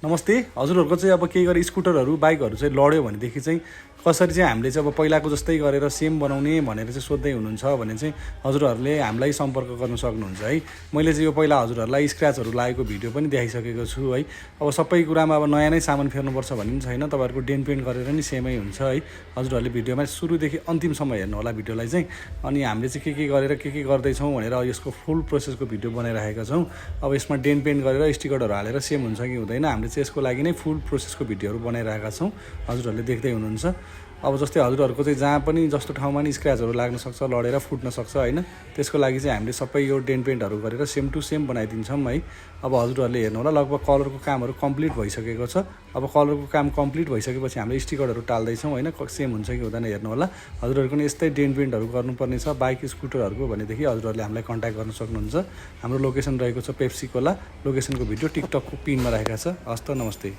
नमस्ते हजुरहरूको चाहिँ अब केही गरी स्कुटरहरू बाइकहरू चाहिँ लड्यो भनेदेखि चाहिँ कसरी चाहिँ हामीले चाहिँ अब पहिलाको जस्तै गरेर सेम बनाउने भनेर चाहिँ सोध्दै हुनुहुन्छ भने चाहिँ हजुरहरूले हामीलाई सम्पर्क गर्न सक्नुहुन्छ है। मैले चाहिँ यो पहिला हजुरहरूलाई स्क्रैचहरू लागेको भिडियो पनि देखाइसकेको छु है। अब सबै कुरामा अब नयाँ नै सामान फेर्नुपर्छ भन्ने पनि छैन, तपाईँहरूको डेन पेन्ट गरेर नि सेमै हुन्छ है। हजुरहरूले भिडियोमा सुरुदेखि अन्तिमसम्म हेर्नु होला भिडियोलाई चाहिँ। अनि हामीले चाहिँ के गरेर के गर्दैछौँ भनेर यसको फुल प्रोसेसको भिडियो बनाइरहेका छौँ। अब यसमा डेन पेन्ट गरेर स्टिकरहरू हालेर सेम हुन्छ कि हुँदैन हामीले चाहिँ यसको लागि नै फुल प्रोसेसको भिडियोहरू बनाइरहेका छौँ, हजुरहरूले देख्दै हुनुहुन्छ। अब जस्तै हजुरहरूको चाहिँ जहाँ पनि जस्तो ठाउँमा नि स्क्रैचहरू लाग्न सक्छ, लडेर फुट्न सक्छ होइन, त्यसको लागि चाहिँ हामीले सबै यो डेन पेन्टहरू गरेर सेम टु सेम बनाइदिन्छौँ है। अब हजुरहरूले हेर्नु होला लगभग कलरको कामहरू कम्प्लिट भइसकेको छ। अब कलरको काम कम्प्लिट भइसकेपछि हामीले स्टिकरहरू टाल्दैछौँ होइन, सेम हुन्छ कि हुँदैन हेर्नु होला। हजुरहरूको नि यस्तै डेन पेन्टहरू गर्नुपर्ने छ बाइक स्कुटरहरूको भनेदेखि हजुरहरूले हामीलाई कन्ट्याक्ट गर्न सक्नुहुन्छ। हाम्रो लोकेसन रहेको छ पेप्सी कोला, लोकेसनको भिडियो टिकटकको पिनमा राखेको छ। हस् त, नमस्ते।